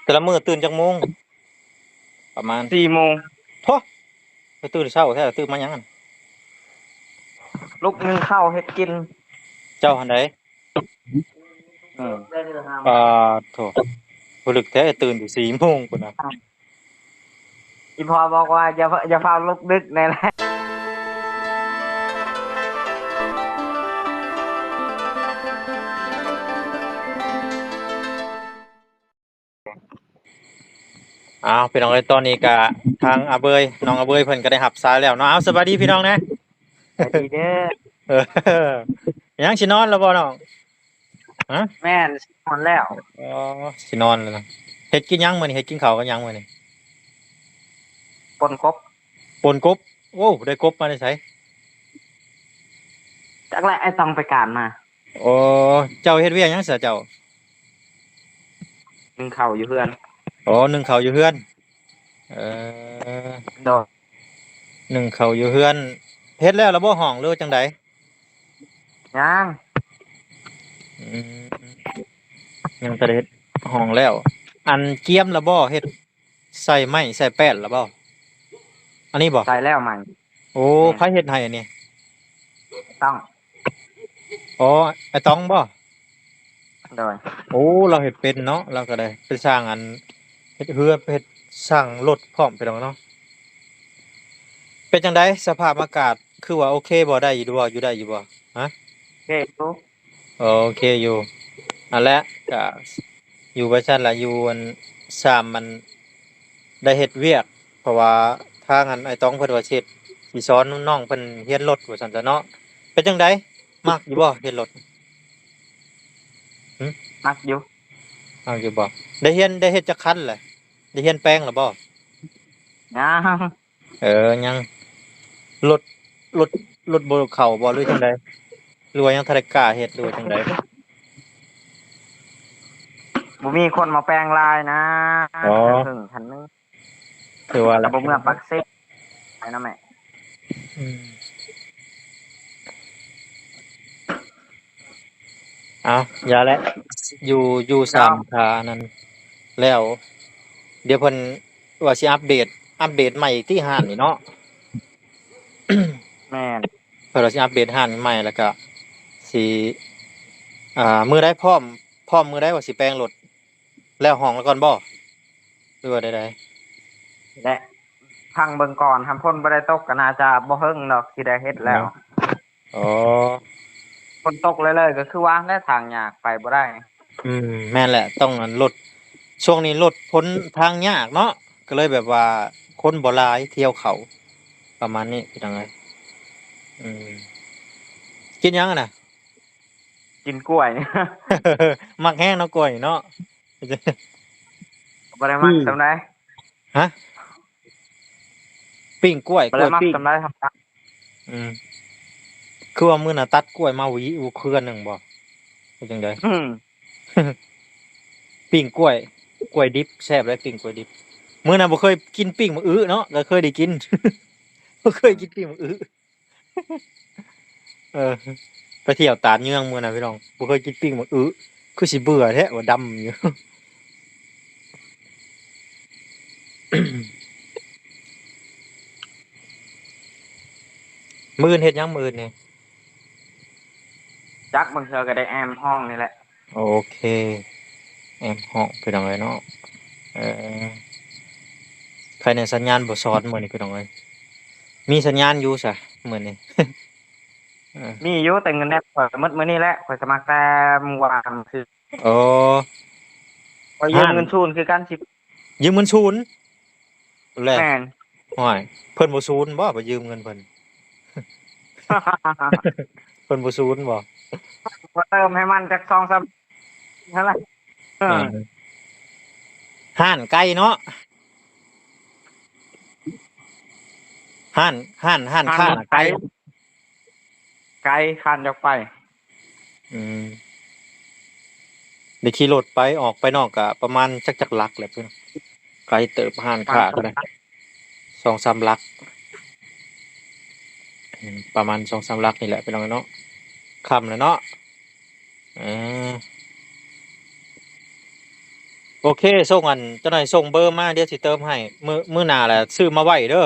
ແຕ່ລະມື້ຕື່ນຈັກໂມງ? ປະມານ ສີ່ໂມງ. ໂທ້ ໄປຕື່ນເຊົ້າແທ້ ຕື່ນມາຫຍັງຫັ້ນ? ລຸກໜຶ້ງເຂົ້າເຮັດກິນ. ເຈົ້າຫັ້ນໃດ? ເອີ ປາດໂທ້ ຜູ້ລຶກແທ້ ຕື່ນຢູ່ສີ່ໂມງພຸ້ນນະ. ອີ່ພໍ່ບອກວ່າ ຢ່າ ຢ່າຟ້າວລຸກດຶກແນ່ແຫຼະ. ອ້າວ ພີ່ນ້ອງເອີຍ ຕອນນີ້ກະທາງອາເບີຍ ນ້ອງອາເບີຍເພິ່ນກະໄດ້ຮັບສາຍແລ້ວເນາະ. ອ້າວ ສະບາຍດີພີ່ນ້ອງແດ່. ສະບາຍດີເດີ. ເອີ ຍັງຊິນອນແລ້ວບໍ່ນ້ອງ? ຮະ? ແມ່ນ ຊິນອນແລ້ວ. ອໍ ຊິນອນແລ້ວນະ. ເຮັດກິນຫຍັງມື້ນີ້? ເຮັດກິນເຂົ້າກັບຫຍັງມື້ນີ້? ປົ່ນກົບ. ປົ່ນກົບ. ໂອ້ ໄດ້ກົບມາແຕ່ໃສ? ຈັກແຫຼະ ອ້າຍຕ້ອງໄປການມາ. ໂອ້ ເຈົ້າເຮັດວຽກຫຍັງຊະເຈົ້າ? ໜຶ້ງເຂົ້າຢູ່ເຮືອນ. ອໍ ໜຶ້ງເຂົ້າຢູ່ເຮືອນ. ເອີ ໂດຍ ໜຶ້ງເຂົ້າຢູ່ເຮືອນ. ເຮັດແລ້ວລະບໍ່ຫ້ອງ ຫຼືວ່າຈັ່ງໃດ? ຍັງ. ອືມ ຍັງບໍ່ໄດ້ເຮັດຫ້ອງແລ້ວ. ອັນກຽມລະບໍ່? ເຮັດ ໃສ່ໄມ້ໃສ່ແປ້ນລະບໍ່? ອັນນີ້ບໍ່? ໃສ່ແລ້ວໄມ້. ໂອ້ ແມ່ນ. ໃຜເຮັດໃຫ້ອັນນີ້? ຕ້ອງ. ອໍ ອ້າຍຕ້ອງບໍ່? ໂດຍ. ໂອ້ ລາວເຮັດເປັນເນາະ. ລາວກະໄດ້ໄປສ້າງອັນ ເຮັດເຮືອ ເຮັດສ້າງລົດພ້ອມ ພີ່ນ້ອງເນາະ. ເປັນຈັ່ງໃດສະພາບອາກາດ ຄືວ່າໂອເຄບໍ່? ໄດ້ຢູ່ບໍ່? ຢູ່ໄດ້ຢູ່ບໍ່? ຮະ? ໂອເຄຢູ່. ໂອເຄຢູ່. ຫັ້ນແຫຼະ ກະຢູ່ໄປຊັ້ນລະ ຢູ່ອັນ ຊາມມັນໄດ້ເຮັດວຽກ ເພາະວ່າທາງອັນ ອ້າຍຕ້ອງເພິ່ນວ່າຊິເຮັດ ຊິສອນນ້ອງເພິ່ນຮຽນລົດວ່າຊັ້ນຊະເນາະ. ເປັນຈັ່ງໃດ ມັກຢູ່ບໍ່ ຮຽນລົດ? ຫຶ? ມັກຢູ່. ມັກຢູ່ບໍ່? ໄດ້ຮຽນ ໄດ້ເຮັດຈັກຄັນແຫຼະ? ໄດ້ຮຽນແປງລະບໍ່? ຍັງ. ເອີ ຍັງ. ລົດ ລົດ ລົດບໍ່ເຂົ້າບໍ່ ຫຼືຈັ່ງໃດ? ຫຼືວ່າຍັງທັນໄດ້ກ້າເຮັດ ຫຼືວ່າຈັ່ງໃດ? ບໍ່ມີຄົນມາແປງລາຍນະ. ອໍ ເຖິງຄັນໜຶ່ງ ຄືວ່າແຫຼະ ກະບໍ່ເມືອປາກເຊ ໄປນຳແມ່. ອືມ. ເອົາ ຢ່າແຫຼະ ຢູ່ ຢູ່ສາມ ຖ້າອັນນັ້ນແລ້ວ ດຽວເພິ່ນວ່າຊິອັບເດດ ອັບເດດໃໝ່ຕິຮ້ານນີ້ເນາະ. ແມ່ນ. ເພິ່ນວ່າຊິອັບເດດຮ້ານໃໝ່ ແລ້ວກະຊິ ອ່າ ມື້ໃດພ້ອມ ພ້ອມມື້ໃດວ່າຊິແປງລົດ? ແລ້ວຫ້ອງແລ້ວກ່ອນບໍ່ ຫຼືວ່າໃດໆ? ແລະ ຟັງເບິ່ງກ່ອນ ຄັນຝົນບໍ່ໄດ້ຕົກກະໜ້າຈະບໍ່ເຫິງດອກ ຊິໄດ້ເຮັດແລ້ວ. ອໍ ຝົນຕົກເລື້ອຍໆ ກະຄືວ່າແຫຼະ ທາງຍາກ ໄປບໍ່ໄດ້. ອືມ ແມ່ນແຫຼະ ຕ້ອງອັນ ລົດ ຊ່ວງນີ້ລົດພົ້ນທາງຍາກເນາະ ກະເລີຍແບບວ່າຄົນບໍ່ຫຼາຍ ທ່ຽວເຂົ້າ ປະມານນີ້ ພີ່ນ້ອງເອີຍ. ອືມ ກິນຫຍັງຫັ້ນນະ? ກິນກ້ວຍ. ມັກແຮງເນາະ ກ້ວຍເນາະ. ບໍ່ໄດ້ມັກສ່ຳໃດ. ຫະ? ປີ້ງກ້ວຍ ກ້ວຍປີ້ງ. ບໍ່ໄດ້ມັກສ່ຳໃດ. ອືມ ຄືວ່າມື້ນັ້ນຕັດກ້ວຍມາຫວີ ຫວີເຄືອໜຶ່ງບໍ່ ເປັນຈັ່ງໃດ? ອືມ ປີ້ງກ້ວຍ ກ້ວຍດິບ ແຊບເດ້ ປີ້ງກ້ວຍດິບ. ມື້ນັ້ນບໍ່ເຄີຍກິນປີ້ງໝາກອຶເນາະ ກະເຄີຍໄດ້ກິນ ບໍ່ເຄີຍກິນປີ້ງໝາກອຶ. ເອີ ໄປທ່ຽວຕາດເຍືອງມື້ນັ້ນພີ່ນ້ອງ ບໍ່ເຄີຍກິນປີ້ງໝາກອຶ ຄືຊິເບື່ອແທ້ວ່າ ດຳຢູ່. ມື້ອື່ນເຮັດຫຍັງມື້ອື່ນນີ້? ຈັກ ບາງເທື່ອກະໄດ້ແອ້ມຫ້ອງນີ້ແຫຼະ. ໂອເຄ ແອ້ມຫ້ອງ ພີ່ນ້ອງເອີຍເນາະ. ເອີ ໃຄແນ່ສັນຍານບໍ່ຊອດມື້ນີ້ພີ່ນ້ອງເອີຍ. ມີສັນຍານຢູ່ຊະມື້ນີ້. ເອີ ມີຢູ່ ແຕ່ເງິນແໜ້ນຂ້ອຍໝົດມື້ນີ້ແຫຼະ ຂ້ອຍສະໝັກແຕ່ມື້ວານຄື. ໂອ້ ຂ້ອຍຢືມເງິນສູນຄືກັນ ຊິ ຢືມເງິນສູນ. ແລ້ວ ແມ່ນ. ໂອ້ຍ ເພິ່ນບໍ່ສູນບໍ່ ໄປຢືມເງິນເພິ່ນ? ເພິ່ນບໍ່ສູນບໍ່? ບໍ່ເຕີມໃຫ້ມັນຈັກສອງສາມ ຫັ້ນລະ. ເອີ ເອີ ຮ້ານໄກເນາະ ຮ້ານ ຮ້ານ ຮ້ານຄ້ານະໄກ. ໄກ ຂ້ານຢາກໄປ. ອືມ ໄດ້ຂີ່ລົດໄປ ອອກໄປນອກກະປະມານຈັກ ຈັກຫຼັກແຫຼະ ໄກເຕີບ ຮ້ານຄ້າກະໄດ້ ສອງສາມຫຼັກ. ອືມ ປະມານສອງສາມຫຼັກນີ້ແຫຼະ ພີ່ນ້ອງເນາະ. ຄ່ຳແລ້ວເນາະ. ເອີ ໂອ ໂອເຄ ສົ່ງອັນ ເຈົ້າໜ້ອຍສົ່ງເບີມາ ດຽວຊິເຕີມໃຫ້. ມື້ ມື້ໜ້າລະຊື້ມາໄວ້ເດີ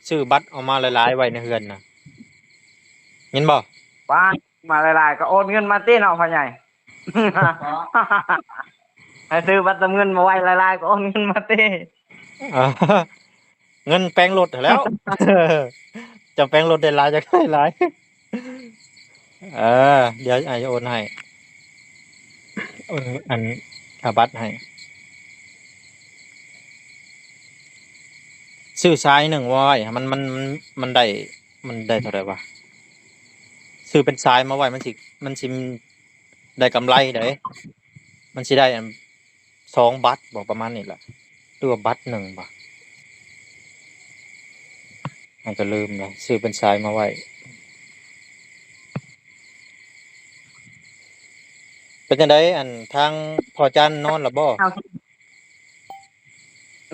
ຊື້ບັດເອົາມາຫຼາຍໆໄວ້ໃນເຮືອນນະ ເຫັນບໍ່? ວ້າ ມາຫຼາຍໆກໍໂອນເງິນມາຕິເນາະພໍ່ໃຫຍ່ ໃຫ້ຊື້ບັດເຕີມເງິນມາໄວ້ຫຼາຍໆກໍໂອນເງິນມາຕິ. ເອີ ເງິນແປງລົດຫັ້ນແລ້ວ ເຈົ້າແປງລົດໄດ້ຫຼາຍ ຢາກໄດ້ຫຼາຍ. ເອີ ດຽວອ້າຍໂອນໃຫ້ ໂອນອັນຄ່າບັດໃຫ້. ຊື້ສາຍໜຶ່ງມາໄວ້ ມັນ ມັນ ມັນ ມັນໄດ້ ມັນໄດ້ເທົ່າໃດວະ? ຊື້ເປັນສາຍມາໄວ້ ມັນຊິ ມັນຊິໄດ້ກຳໄລເດ້ ມັນຊິໄດ້ອັນ ສອງບັດບໍ ປະມານນີ້ແຫຼະ ຫຼືວ່າບັດໜຶ່ງບໍ ມັນກໍລືມລະ ຊື້ເປັນສາຍມາໄວ້. ເປັນຈັ່ງໃດ ອັນ ທາງພໍ່ຈານນອນລະບໍ?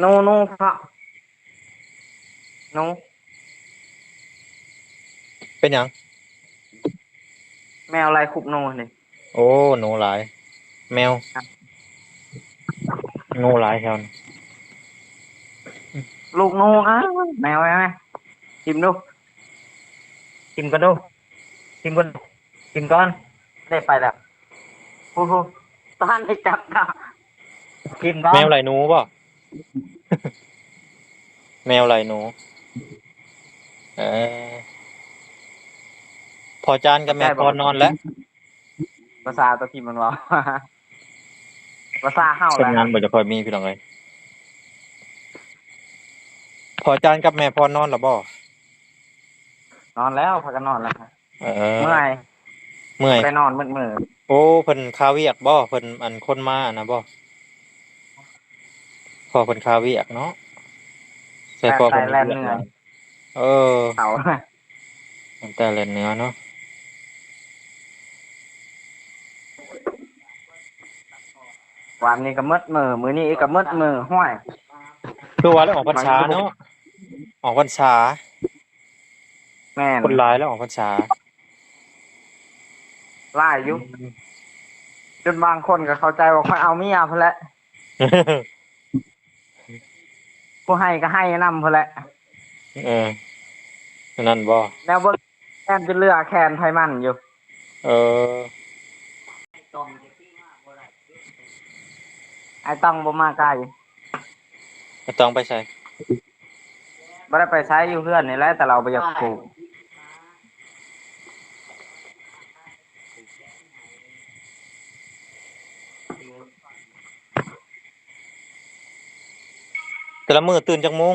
ໂນ ໂນ ພະ ໂນ ເປັນຫຍັງ? ແມວໄລ່ຄຸບໂນນີ້. ໂອ້ ໂນຫຼາຍ ແມວ ໂນຫຼາຍແຖວນີ້ ລູກໂນ. ອ້າ ແມວ ແມວ ແມວ ຖິ້ມດູ ຖິ້ມກ່ອນດູ ຖິ້ມກ່ອນ ຖິ້ມກ່ອນ. ໄດ້ໄປແລ້ວ ຜູ້ ຜູ້ ຕ້ານໃຫ້ຈັບນະ ຖິ້ມກ່ອນ. ແມວໄລ່ໜູບໍ? ແມວໄລ່ໜູ ເອີ ພໍ່ຈານກັບແມ່ພອນນອນແລ້ວ. ພາສາຕົວທີ່ມັນເວົ້າ ພາສາເຮົາແຫຼະ ຄົນງານບໍ່ຈະຄ່ອຍມີພີ່ນ້ອງເອີຍ. ພໍ່ຈານກັບແມ່ພອນນອນແລ້ວບໍ່? ນອນແລ້ວ ພາກັນນອນແລ້ວ. ເອີ ເມື່ອຍ ເມື່ອຍ ໄປນອນມືດມື້. ໂອ້ ເພິ່ນຄາວຽກບໍ່? ເພິ່ນ ອັນ ຄົນມາອັນນະບໍ່? ພໍ່ເພິ່ນຄາວຽກເນາະ ໃສ່ພໍ່ເພິ່ນແລ່ນເໜືອ. ເອີ ເຂົາ ຕັ້ງແຕ່ແລ່ນເໜືອເນາະ. ວານນີ້ກໍໝົດມື້ ມື້ນີ້ອີກກໍໝົດມື້. ຫ້ວຍ ຄືວ່າແລ້ວອອກພັນສາເນາະ ອອກພັນສາ. ແມ່ນ ຄົນຫຼາຍແລ້ວອອກພັນສາ ຫຼາຍຢູ່ ອືມ ຈົນບາງຄົນກໍເຂົ້າໃຈວ່າຂ້ອຍເອົາເມຍພຸ້ນແຫຼະ ຜູ້ໃຫ້ກໍໃຫ້ນຳພຸ້ນແຫຼະ. ເອີ ນັ້ນບໍ່ ແນວເບິ່ງແຂນຈົນເຫຼືອແຂນໃຜມັນຢູ່. ເອີ ອ້າຍຕ້ອງບໍ່ມາໄກ. ອ້າຍຕ້ອງໄປໃສ? ບໍ່ໄດ້ໄປໃສ ຢູ່ເຮືອນນີ້ແຫຼະ ແຕ່ລາວບໍ່ຢາກຮູ້. ແຕ່ລະມື້ຕື່ນຈັກໂມງ?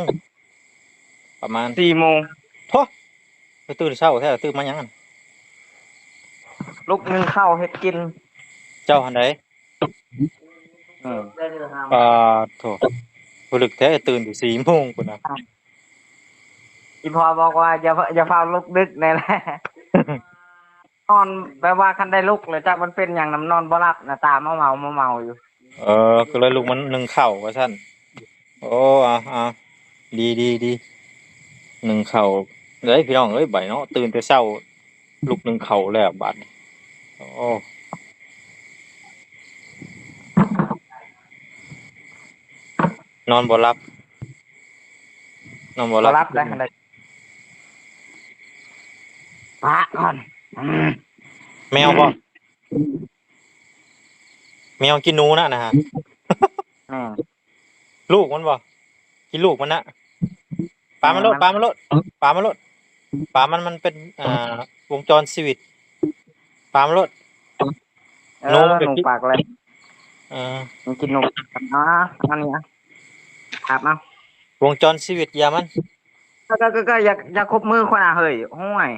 ປະມານສີ່ໂມງ. ໂທ້ ໄປຕື່ນເຊົ້າແທ້ ຕື່ນມາຫຍັງຫັ້ນ? ລຸກໜຶ້ງເຂົ້າເຮັດກິນ. ເຈົ້າຫັ້ນໃດ? ເອີ ປາດໂທ້ ຜູ້ລຶກແທ້ ຕື່ນຢູ່ສີ່ໂມງພຸ້ນນະ. ອີ່ພໍ່ບອກວ່າ ຢ່າ ຢ່າຟ້າວລຸກດຶກແນ່ແຫຼະ ນອນ ແບບວ່າຄັນໄດ້ລຸກແລ້ວ ຈັກມັນເປັນຫຍັງນຳ ນອນບໍ່ຫຼັບນະ ຕາເມົາໆ ເມົາໆຢູ່. ເອີ ກໍເລີຍລຸກມາໜຶ້ງເຂົ້າວ່າຊັ້ນ. ໂອ້ ເອົາ ເອົາ ດີ ດີ ດີ ໜຶ້ງເຂົ້າເດ້ພີ່ນ້ອງເອີຍ ບາດເນາະ ຕື່ນແຕ່ເຊົ້າ ລຸກໜຶ້ງເຂົ້າແລ້ວບາດນີ້. ໂອ້ ນອນບໍ່ຫຼັບ ນອນບໍ່ຫຼັບ ບໍ່ຫຼັບໄດ້ ໄດ້ ປະກ່ອນ. ອືມ ແມວບໍ່? ແມວກິນໜູນະ ນະຮະ. ແມ່ນ ລູກມັນບໍ່? ກິນລູກມັນນະ. ປາມັນໂລດ ແມ່ນ ປາມັນໂລດ ປາມັນໂລດ ປາມັນ ມັນເປັນ ອ່າ ວົງຈອນຊີວິດ ປາມັນໂລດ. ເອີ ໜູມັນກໍກິນ ໜູປາກແຫຼະ. ເອີ ມັນກິນໜູ. ອ່າ ອັນນີ້ ອ່ະ ຄາບເອົາ ວົງຈອນຊີວິດ ຢ່າມັນ. ກໍ ກໍ ກໍ ກໍ ຢ່າ ຢ່າຄົບມືຂ້ອຍນະເຮີ້ຍ. ໂອ້ຍ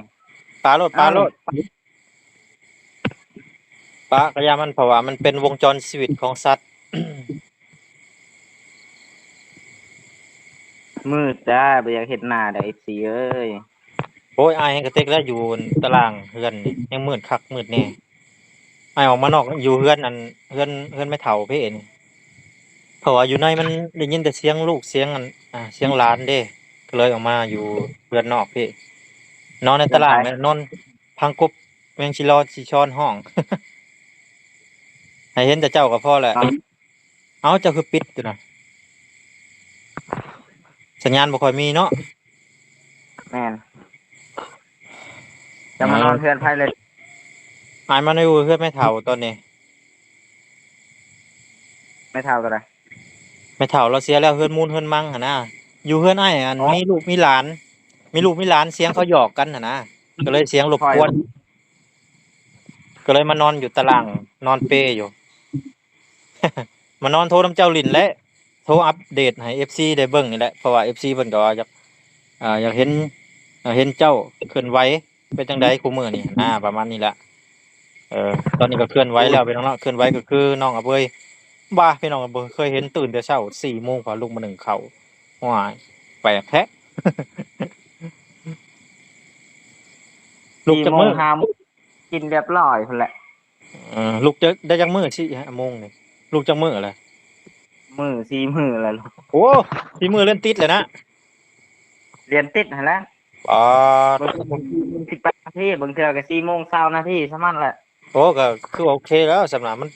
ປາໂລດ ປາໂລດ ເອີ ປາກໍຢ່າມັນ ເພາະວ່າມັນເປັນວົງຈອນຊີວິດຂອງສັດ. ມືດຈ້າ ບໍ່ຢາກເຫັນໜ້າດອກ ເອັຟຊີເອີຍ. ໂອ້ຍ ອ້າຍແຮງກະເຕັກແລ້ວ ຢູ່ຕາລ່າງເຮືອນນີ້ ຍັງມືດຄັກມືດແນ່. ອ້າຍອອກມານອກ ຢູ່ເຮືອນ ອັນ ເຮືອນ ເຮືອນແມ່ເຖົ້າເພນີ້ ເພາະວ່າຢູ່ໃນມັນໄດ້ຍິນແຕ່ສຽງລູກ ສຽງ ອັນ ອ່າ ສຽງຫຼານເດ້ ກໍເລີຍອອກມາຢູ່ເຮືອນນອກເພ. ນອນໃນຕາລ່າງ ເຮືອນໃຜ ແມ່ນນອນພັງກົບ ແມງຊິລໍຊິຊອນຮ້ອງ ໃຫ້ເຫັນແຕ່ເຈົ້າກໍພໍແຫຼະ. ເອົ້າ ເຈົ້າຄືປິດຢູ່ນະ? ສັນຍານບໍ່ຄ່ອຍມີເນາະ. ແມ່ນ. ຈະມານອນເຮືອນໃຜເລີຍ? ອ້າຍມາຢູ່ເຮືອນແມ່ເຖົ້າຕອນນີ້. ແມ່ເຖົ້າຕົວໃດ? ແມ່ເຖົ້າລາວເສຍແລ້ວ ເຮືອນມູນເຮືອນມັງຫັ້ນນະ. ຢູ່ເຮືອນອ້າຍ ອັນ ອໍ ມີລູກມີຫຼານ ມີລູກມີຫຼານ ສຽງເຂົາຫຍອກກັນຫັ້ນນະ ກໍເລີຍສຽງລົບກວນ ຂ້ອຍ ກໍເລີຍມານອນຢູ່ຕາລ່າງ ນອນເປຢູ່. ມານອນໂທນຳເຈົ້າຫຼິ້ນແຫຼະ ໂທອັບເດດໃຫ້ເອັຟຊີໄດ້ເບິ່ງນີ້ແຫຼະ ເພາະວ່າເອັຟຊີເພິ່ນກໍວ່າຢາກ ອ່າ ຢາກເຫັນ ຢາກເຫັນເຈົ້າເຄື່ອນໄຫວເປັນຈັ່ງໃດຄູ່ມື້ນີ້ນະ ປະມານນີ້ແຫຼະ. ເອີ ຕອນນີ້ກໍເຄື່ອນໄຫວແລ້ວພີ່ນ້ອງເນາະ ເຄື່ອນໄຫວກໍຄືນ້ອງອາເບີຍ ບາ ພີ່ນ້ອງບໍ່ເຄີຍເຫັນ ຕື່ນແຕ່ເຊົ້າສີ່ໂມງ ພາລູກມາໜຶ້ງເຂົ້າ ໂອ້ຍ ແປກແທ້. ລຸກຈັກມື້? ສີ່ໂມງ ຫ້າໂມງ ກິນຮຽບຮ້ອຍພຸ້ນແຫຼະ. ເອີ ລຸກໄດ້ຈັກມື້? ສີ່ໂມງນີ້ ລຸກຈັກມື້ລະ? ມື້ ສີ່ມື້ແລ້ວ. ໂອ້ ສີ່ມື້ລຽນຕິດເລີຍນະ? ລຽນຕິດຫັ້ນແຫຼະ. ປາດ ບາງເທື່ອກໍສີ່ໂມງສິບແປດນາທີ ບາງເທື່ອກໍສີ່ໂມງຊາວນາທີ ສ່ຳນັ້ນແຫຼະ. ໂອ້ ກໍຄືໂອເຄແລ້ວສ່ຳນັ້ນ ມັນ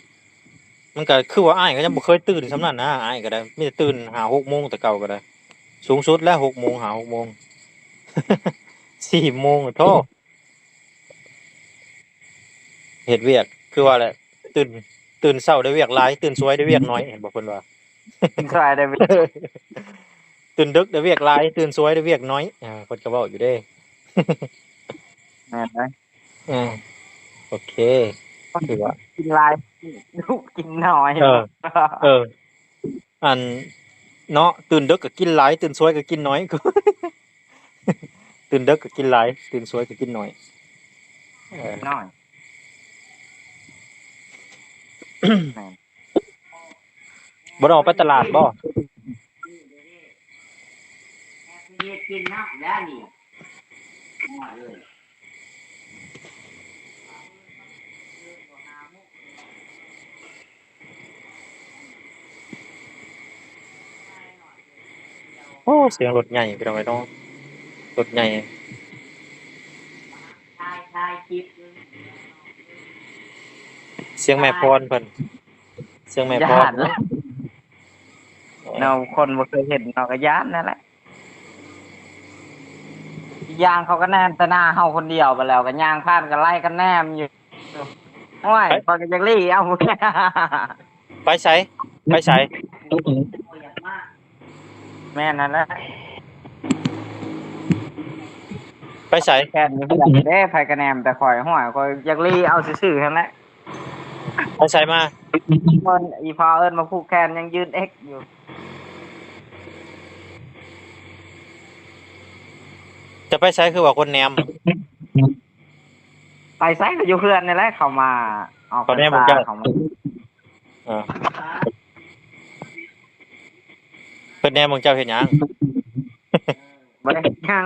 ມັນກໍຄືວ່າອ້າຍກໍຍັງບໍ່ເຄີຍຕື່ນສ່ຳນັ້ນນະ ອ້າຍກໍໄດ້ ມີແຕ່ຕື່ນຫ້າຫົກໂມງ ແຕ່ເກົ່າກໍໄດ້ ສູງສຸດແລ້ວຫົກໂມງ ຫ້າຫົກໂມງ ສີ່ໂມງ ໂທ້. ເຮັດວຽກ ຄືວ່າແຫຼະ ຕື່ນ ຕື່ນເຊົ້າໄດ້ວຽກຫຼາຍ ຕື່ນສວຍໄດ້ວຽກໜ້ອຍ ເຫັນບໍ່ເພິ່ນວ່າ ຕື່ນສວຍໄດ້ວຽກ ຕື່ນດຶກໄດ້ວຽກຫຼາຍ ຕື່ນສວຍໄດ້ວຽກໜ້ອຍ ເພິ່ນກໍເວົ້າຢູ່ເດ້. ແມ່ນໄດ໋. ເອີ ໂອເຄ ຖືວ່າກິນຫຼາຍ ລູກກິນໜ້ອຍ. ເອີ ເອີ ອັນເນາະ ຕື່ນເດິກກໍກິນຫຼາຍ ຕື່ນສວຍກໍກິນໜ້ອຍ ຕື່ນເດິກກໍກິນຫຼາຍ ຕື່ນສວຍກໍກິນໜ້ອຍ ເອີ ໜ້ອຍ ແມ່ນ. ບໍ່ໄດ້ອອກໄປຕະຫຼາດບໍ່? ໂອ້ ສຽງລົດໃຫຍ່ ພີ່ນ້ອງເອີຍເນາະ ລົດໃຫຍ່ ສຽງແມ່ພອນເພິ່ນ ສຽງແມ່ພອນ ຢ້ານ ເນາະ ຄົນບໍ່ເຄີຍເຫັນເນາະ ກໍຢ້ານນັ້ນແຫຼະ. ອີກຢ່າງເຂົາກໍແນມແຕ່ໜ້າເຮົາຄົນດຽວ ບາດແລ້ວກໍຍ່າງຜ່ານກໍໄລ່ກັນແນມຢູ່. ໂອ້ຍ ຂ້ອຍກໍຢາກຫຼີ້ເອົາ ໄປໃສ? ໄປໃສ? ແມ່ນຫັ້ນແຫຼະ ໄປໃສ? ແຄນຢູ່ເຮືອນເດ້ ໃຜກະແນມແຕ່ຂ້ອຍ ຫ້ວຍ ຂ້ອຍຢາກຫຼີ້ເອົາຊື່ໆຫັ້ນແຫຼະ. ໄປໃສມາ? ເພິ່ນ ອີພໍ່ເອີ້ນມາຜູກແຂນ ຍັງຢືນເອັກຢູ່. ຈະໄປໃສ ຄືວ່າຄົນແນມ? ໄປໃສກໍຢູ່ເຮືອນນີ້ແຫຼະ ເຂົາມາອອກພັນສາ ເຂົາມາ ເອີ ເພິ່ນແນມເບິ່ງເຈົ້າເຮັດຫຍັງ? ບໍ່ໄດ້ເຮັດຫຍັງ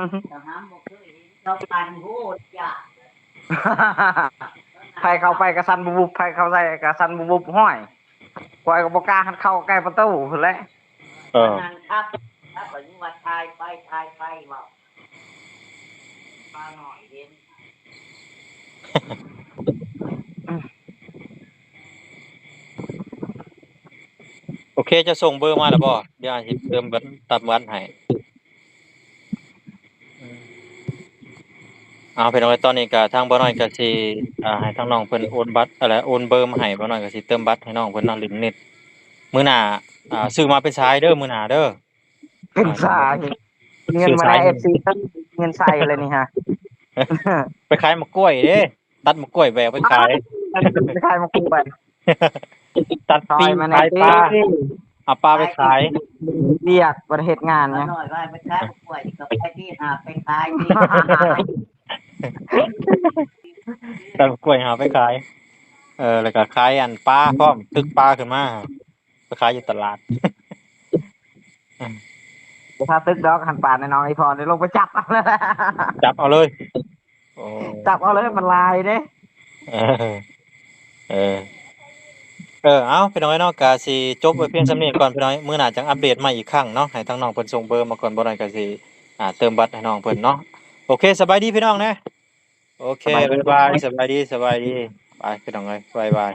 ໃຜເຂົ້າໄປກໍສັ່ນບຸບໆ ໃຜເຂົ້າໃສ່ກໍສັ່ນບຸບໆ ຫ້ວຍ ຂ້ອຍກໍບໍ່ກ້າຫັນເຂົ້າໃກ້ປະຕູພຸ້ນແຫຼະ. ເອີ ນັ້ນຄັບ ຄັບກໍຍັງວ່າຖ່າຍໄປ ຖ່າຍໄປ ເວົ້າ ໂອເຄ ເຈົ້າສົ່ງເບີມາແລ້ວບໍ່? ດຽວອ້າຍຊິເຕີມບັດ ຕັດບັດໃຫ້. ເອົາ ພີ່ນ້ອງເອີຍ ຕອນນີ້ກະທາງບ່າວນ້ອຍກະຊິ ອ່າ ໃຫ້ທາງນ້ອງເພິ່ນໂອນບັດ ເອົາລະ ໂອນເບີມາໃຫ້ ບ່າວນ້ອຍກະຊິເຕີມບັດໃຫ້ນ້ອງເພິ່ນເນາະ ຫຼິ້ນເນັດ. ມື້ໜ້າ ອ່າ ຊື້ມາເປັນສາຍເດີ ມື້ໜ້າເດີ ເປັນສາຍ ເງິນມາແດ່ ເອັຟຊີ ເງິນໃສ່ເລີຍນີ້ຮະ ໄປຂາຍໝາກກ້ວຍເດ້. ຕັດໝາກກ້ວຍແບກໄປຂາຍ ໄປຂາຍໝາກກ້ວຍ ຕັດປີ້ງ ຂາຍປາ ເອົາປາໄປຂາຍ ວຽກບໍ່ໄດ້ເຮັດງານຫຍັງ ນ້ອຍວ່າໄປຂາຍໝາກກ້ວຍກໍໄປທີ່ຫາໄປຂາຍ ຕັດໝາກກ້ວຍຫາໄປຂາຍ ເອີ ແລ້ວກໍຂາຍອັນປາພ້ອມ ຕຶກປາຂຶ້ນມາ ໄປຂາຍຢູ່ຕະຫຼາດ ບໍ່ຖ້າຕຶກດອກ ຄັນປານນ້ອຍໆ ອີ່ພໍ່ນີ້ລົງໄປຈັບເອົາ ຈັບເອົາເລີຍ. ໂອ້ ຈັບເອົາເລີຍ ມັນຫຼາຍເດ້ ເອີ ເອີ ເອີ ເອົາ ພີ່ນ້ອງເອີຍເນາະ ກະຊິຈົບໄວ້ພຽງສ່ຳນີ້ກ່ອນ ພີ່ນ້ອງ ມື້ໜ້າຈັ່ງອັບເດດໃໝ່ອີກຄັ້ງເນາະ ໃຫ້ທາງນ້ອງເພິ່ນສົ່ງເບີມາກ່ອນ ບ່າວນ້ອຍກະຊິ ອ່າ ເຕີມບັດໃຫ້ນ້ອງເພິ່ນເນາະ ໂອເຄ ສະບາຍດີພີ່ນ້ອງນະ ໂອເຄ ສະບາຍດີ ບາຍບາຍ ສະບາຍດີ ສະບາຍດີ ໄປ ພີ່ນ້ອງເອີຍ ບາຍບາຍ.